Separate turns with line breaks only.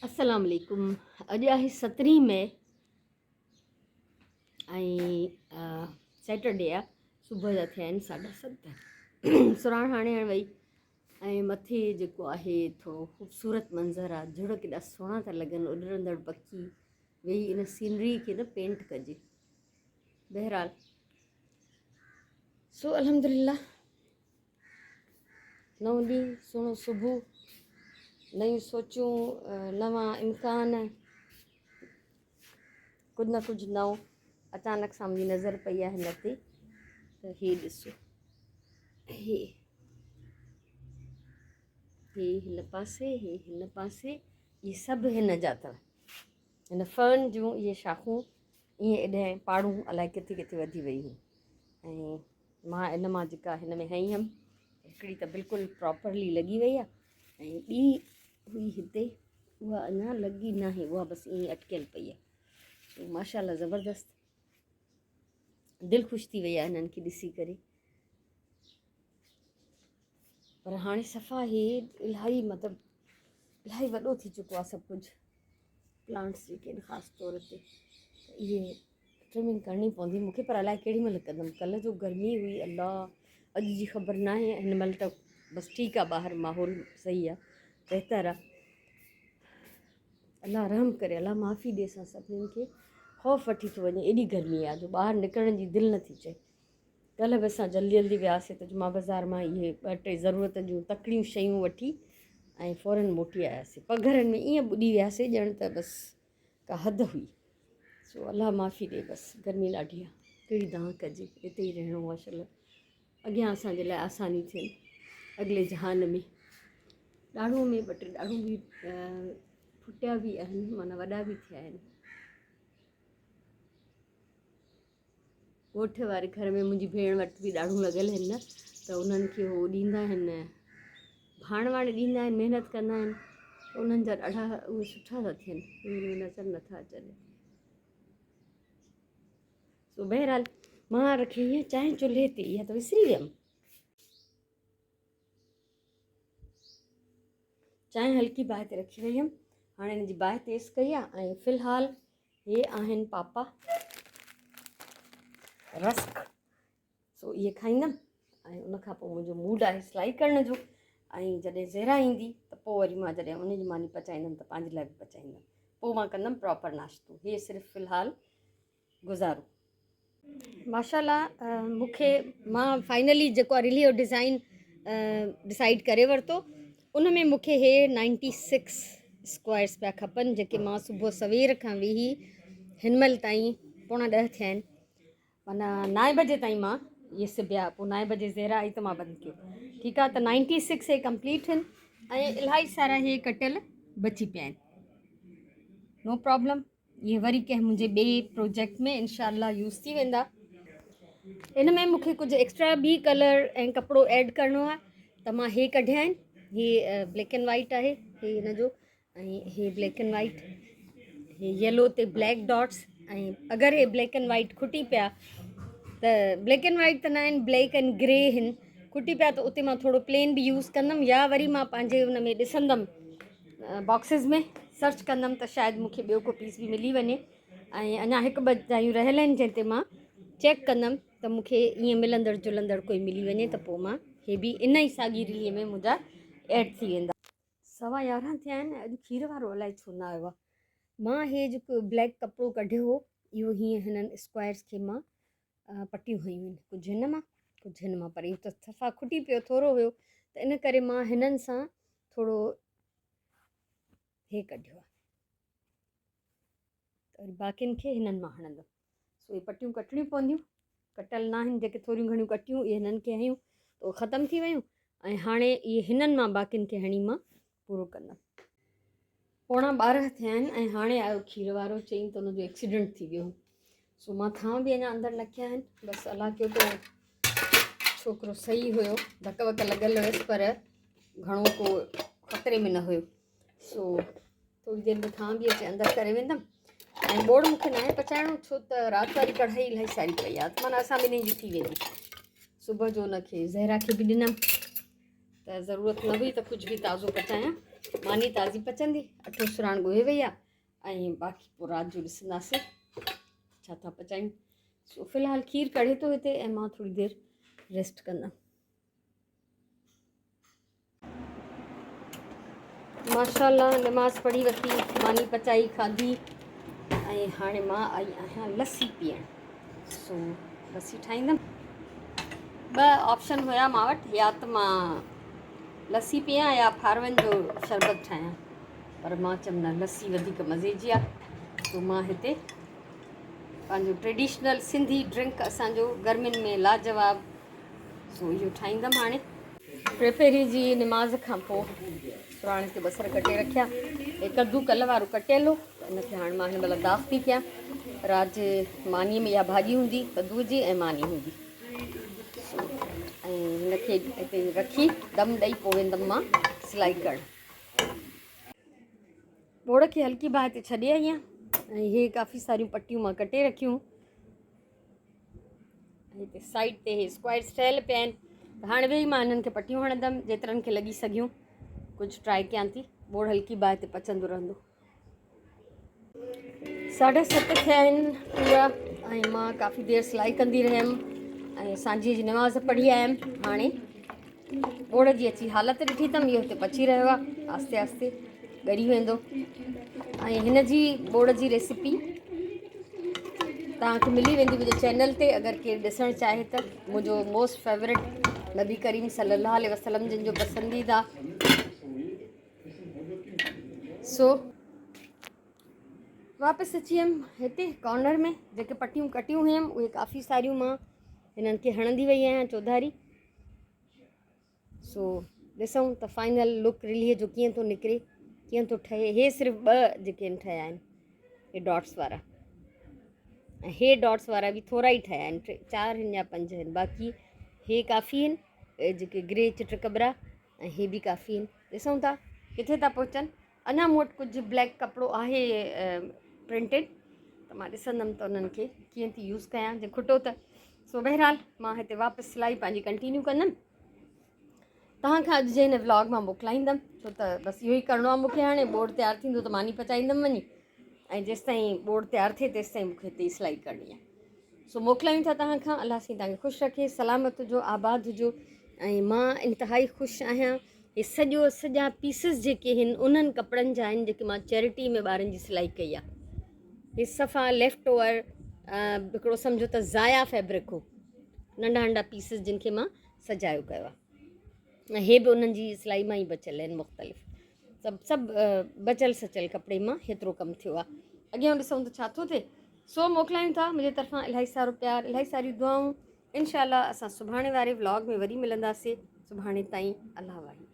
السلام عليڪم اڄ آهي سترهين مئي ۽ سيٽرڊي آ صبح جا ٿيا آهن ساڍا ست. سراڻ هاڻي هاڻي وئي ۽ مٿي جيڪو آهي ٿورو خوبصورت منظر آ، جهڙ ڪيڏا سهڻا ٿا لڳن، اڏرندڙ پکي ويهي ان سينري کي نه پينٽ ڪجي. بهرحال سو الحمدلله نئون ڏينهن، سهڻو صبح، نيون سوچون، نوان امڪان، ڪجهه نه ڪجهه نئون. اچانڪ سان منهنجي نظر پئي آهي هن تي ته هي ڏسو، هي هي هن پاسي، هي هن پاسي، اهي سڀ هن جا اٿو. هن فرن جون اهي شاخون ائين ايڏهن پاڙون الائي ڪٿي ڪٿي وڌي ويون هيون ۽ مان ان مان جيڪا هن ۾ هنئي هيم هڪڙي ته بلڪل پراپرلي لڳي وئي آهي ۽ ٻي هئي هتي اها اڃا لڳي ناهي، اها بس ائين اٽڪيل پئي آهي. سو ماشاء الله زبردست دل خوش ٿي وئي آهي هنن کي ڏسي ڪري. پر هاڻي صفا هي الاهي مطلب الاهي وڏو ٿي چڪو آهي سڀ ڪجهه. پلانٽس جيڪي آهن خاص طور تي اهي ٽرمنگ ڪرڻي پوندي مونکي، پر الائي ڪهڙي مهل ڪندم. ڪلهه جو گرمي هئي الله، اڄ جي خبر ناهي. هن مهل ته بس ٺيڪ آهي، ٻاهر ماحول صحيح آهي، بهتر آهي. الله رحم ڪري، الله معافي ڏي اسان سڀني کي. خوف وٺي ٿو وڃي، ايڏي گرمي آهي جو ٻاهر نڪرڻ جي دل نٿي چئي. ڪلهه به اسان جلدي جلدي وياسي ته جمعه بازار مان اهي ٻه ٽي ضرورت جون تڪڙيون شيون وٺي ۽ فورن موٽي آياسي. پگهرن ۾ ائين ٻڏي وياسي ڄڻ ته بس ڪا حد هئي. سو الله معافي ڏي بس، گرمي ڏاڍي آهي، ڪهڙي دانهن ڪجي، اتي ئي رهڻو آهي. شل اڳيان اسان جي لاء آساني ٿين اڳلي جهان ۾. ڏاڙهون ۾ ٻه ٽي ڏاڙهون به ڦٽيا به آهن، معنيٰ وڏا به ٿيا آهن. ڳوٺ واري گهر ۾ منهنجي ڀيڻ وٽ به ڏاڙهون لڳل آهن نه ته انهن کي هو ڏيندا آهن ڀاڻ واڻ ڏيندا آهن، محنت ڪندا آهن ته انهن جا ڏاڍا اهي سٺا ٿا ٿين، اهي هن ۾ نظر نٿا اچن. سو بهرحال مان رکي هئي چانهه چولهي تي، اها ته وسري ويم. چانهه هلڪي باهه تي رکي وئي هيم، هاڻي هن جي باهه تيز ڪئي آهي ۽ في الحال هي آهن پاپا رسڪ، سو اهي کائيندم ۽ ان کان پوء منهنجو موڊ آهي سلائي ڪرڻ جو ۽ جڏهن زهرا ايندي ته پوء وري مان جڏهن ان جي ماني پچائيندم ته پنهنجي لاء به پچائيندم، پوء مان ڪندم پراپر ناشتو. هي صرف في الحال گذارو. ماشاءالله مونکي مان فائنلي جيڪو آ رلي جو ڊزائن ڊسائيڊ ڪري ورتو. ان ۾ مونکي هي نائنٽي سڪس اسڪوائرس پيا کپن جيڪي مان صبح سوير کان ويهي هن مهل تائين پوڻا ڏهه ٿيا آهن، معنيٰ نائين بجي تائين مان اهي سبيا، پوء نائين بجي زهرا آئي ته مان بند ڪيو. ٺيڪ آ، ته نائنٽي سڪس هي ڪمپليٽ آهن ۽ الاهي سارا هي ڪٽيل بچي پيا آهن. نو پرابلم، اهي وري ڪنهن منهنجي ٻئي پروجيڪٽ ۾ انشاء الله يوز ٿي ويندا. ان ۾ مونکي ڪجهه ايڪسٽرا به ڪلر ۽ ڪپڙو ايڊ ڪرڻو آهي ته مان هي ڪڍيا آهن. هي بليڪ اينڊ وائيٽ آهي، هي هن جو ۽ هي بليڪ اينڊ وائيٽ، هي يلو تي بليڪ ڊاٽس ۽ اگر هي بليڪ اينڊ وائيٽ کٽي پيا ته بليڪ اينڊ وائيٽ ته نه آهن، بليڪ اينڊ گري آهن، کٽي پيا ته اتي مان ٿورو پلين به يوز ڪندم يا وري مان پنهنجي ان ۾ ڏسندم باڪسز ۾ سرچ ڪندم ته شايد مون کي ٻيو ڪو پيس به ملي وڃي ۽ اڃا هڪ ٻه جايون رهيل آهن جنهن تي مان چيڪ ڪندم ته مون کي ائين ملندڙ جلندڙ ڪوئي ملي وڃي ته پوء مان هي به ان ئي ساڳي رلي ۾ منهنجا ايڊ ٿي ويندا. سوا يارهن ٿيا آهن ۽ اڄ کير وارو الائي ڇو نه آيو آهي. مان هي جيڪو بليڪ ڪپڙو ڪڍيو هو اهو هيئن هنن اسڪوائرس کي مان پٽيون هنيون آهن، ڪجهه هن مان ڪجهه هن مان، پر اهو ته صفا کٽي پيو، ٿورو هيو ته ان ڪري مان هنن سان ٿورو هي ڪڍيو آهي ته وري باقين کي هنن مان هڻندم. سو اهي پٽيون ڪٽڻيون پونديون، ڪٽل نه آهن، جيڪي ٿوريون گهڻيون ڪٽيون اهي هنن کي هنيون ته اهي ختم ٿي ويون ۽ هاڻي اهي هنن مان باقين کي هڻي مان پورو ڪندم. پوڻا ٻارهن ٿيا آهن ۽ هاڻي آيو کير وارو، چئين ته ان جو ايڪسيڊنٽ ٿي ويو هو. سو مان ٿانء به اڃا اندر نه ڪيا آهن. بس الله ڪيو ته ڇوڪرو صحيح هيو، ڌڪ وڪ لڳل هيس پر گهڻو ڪو خطري ۾ نه هيو. سو ٿوري دير ۾ ٿانء به اچي اندر ڪري ويندم ۽ ٻوڙ مونکي ناهي پچائڻو ڇو ته رات واري ڪڙهائي الاهي ساري پئي آهي، معنيٰ اسان ٻنهي جي ٿي ويندي. صبح جو ان کي زهرا کي به ڏنم ته ضرورت نه هئي ته ڪجهه به تازو پچايان. ماني تازي پچندي. اٺو سراڻ ڳوهي وئي آهي ۽ باقي پوء رات جو ڏسنداسين ڇا ٿا پچايون. سو في الحال کير ڪڙهي ٿو هتي ۽ مان ٿوري دير ريسٽ ڪندم. ماشاءالله نماز پڙهي ورتي، ماني پچائي کاڌي ۽ هاڻي مان آئي آهيان لسي پيئڻ. سو لسي ٺاهيندم. ٻه آپشن هيا مان وٽ، يا ته مان لسي پيئان يا ڦارون جو شربت ٺاهيان، پر مان چيم نه لسي وڌيڪ مزي جي آهي. سو مان هتي پنهنجو ٽريڊيشنل سنڌي ڊرنڪ اسانجو گرمين ۾ لاجواب، سو اهو ٺاهيندم هاڻي. ٽيپهري جي نماز کان پوء سراڻ تي بصر ڪٽي رکيا. هي ڪدو ڪلهه وارو ڪٽيل هو ته ان کي هاڻي مان هن مهل داغ ٿي ڪيان. رات جي مانيء ۾ اها ڀاڄي هوندي ڪدو جي ۽ ماني هوندي. سو ۽ هن کي هتي رکي دم ڏئي پوء ويندم مان سلائي ڪرڻ. ٻوڙ کي هلڪي باهه تي ڇڏي آئي آهيان ۽ هي ڪافي ساريون پٽيون مان ڪٽي رکيون. هتي سائيڊ تي هي اسڪوائرس ٺهيل پيا آهن. هاڻي ويهي مان هنن کي پٽيون هڻندم جيترن کي لڳي سگهيون. ڪجهه ٽرائي ڪيان ٿي. ٻوڙ هلڪي باهه تي پچندو رهندو. 7:30 ٿيا آهن پورا ۽ مان ڪافي دير سلائي ڪندي رهيم ۽ سانجهيء جي نماز پڙهي آيم. هاڻي ٻوڙ جي اچي حالت ڏٺي اٿم، اهو هتي پچي رهيو آهي، آهستي آهستي ڳري ويندو. ۽ هن جي ٻوڙ جي ريسيپي توهان کي ملي ويندي منهنجي چينل تي، اگر ڪير ڏسڻ چاهي ته. منهنجو موسٽ فيورٽ نبي ڪريم صلي الله عليه وسلم جن جو پسنديده. سو واپس اچي ويم هتي ڪارنر ۾، جيڪي پٽيون ڪٽيون هيم اهي ڪافي ساريون مان هنن کي هڻندي وئي آهيان چوڌاري. سو ڏسون ته فائنل لڪ رليء جو ڪيئن ٿو نڪري، ڪيئن ٿو ٺهي. هي صرف ٻه جيڪي آهن ٺهيا آهن، هي ڊاٽس وارا، ۽ هي ڊاٽس وارا به ٿورا ئي ٺهيا آهن، ٽي چار آهن يا پنج آهن. باقي هي ڪافي آهن جيڪي گري چٽ ڪٻرا، ۽ هي به ڪافي آهن. ڏسون ٿا ڪٿي ٿا پهچن. اڃا مون وٽ ڪجهه بليڪ ڪپڙو آهي پرنٽيڊ، ته مان ڏسندم ته انهن کي ڪيئن ٿي يوز ڪيان جي کٽو ته. سو بهرحال مان هتي واپس سلائي پنهنجي ڪنٽينيو ڪندم. توهان کان اڄ جي هن ولاگ مان موڪلائيندم، ڇو ته بس اهو ئي ڪرڻو آهي مون کي. هاڻي ٻوڙ تيار ٿيندو ته ماني پچائيندم وڃي، ۽ جيستائين ٻوڙ تيار ٿئي تيستائين مون کي هتي ئي سلائي ڪرڻي آهي. سو موڪلايون ٿا توهان کان. الله سائين توهان کي خوش رکي، سلامت هجو، آباد هجو. ۽ مان انتهائي خوش آهيان. هي سڄو سڄا پيسز جيڪي هن انهن ڪپڙن جا آهن جيڪي مان چيرٽي ۾ ٻارن جي سلائي ڪئي آهي. هي صفا ليفٽ اوور هڪڙو سمجهو ته ضايع فيبرڪ هو، ننڍا ننڍا پيسز جن کي مان سجايو ڪيو آهي. ۽ هي به انهن جي سلائي مان ئي بچيل آهن، مختلف سڀ سڀ بچل سچل ڪپڙي مان هيترو ڪم ٿيو آهي. اڳيان ڏسون ته ڇا ٿو ٿئي. سو موڪلايون ٿا، منهنجي طرفان الاهي سارو پيار، الاهي ساريون دعائون. انشاء الله اسان سڀاڻي واري ولاگ ۾ وري ملنداسي. سڀاڻي تائين الله واهي.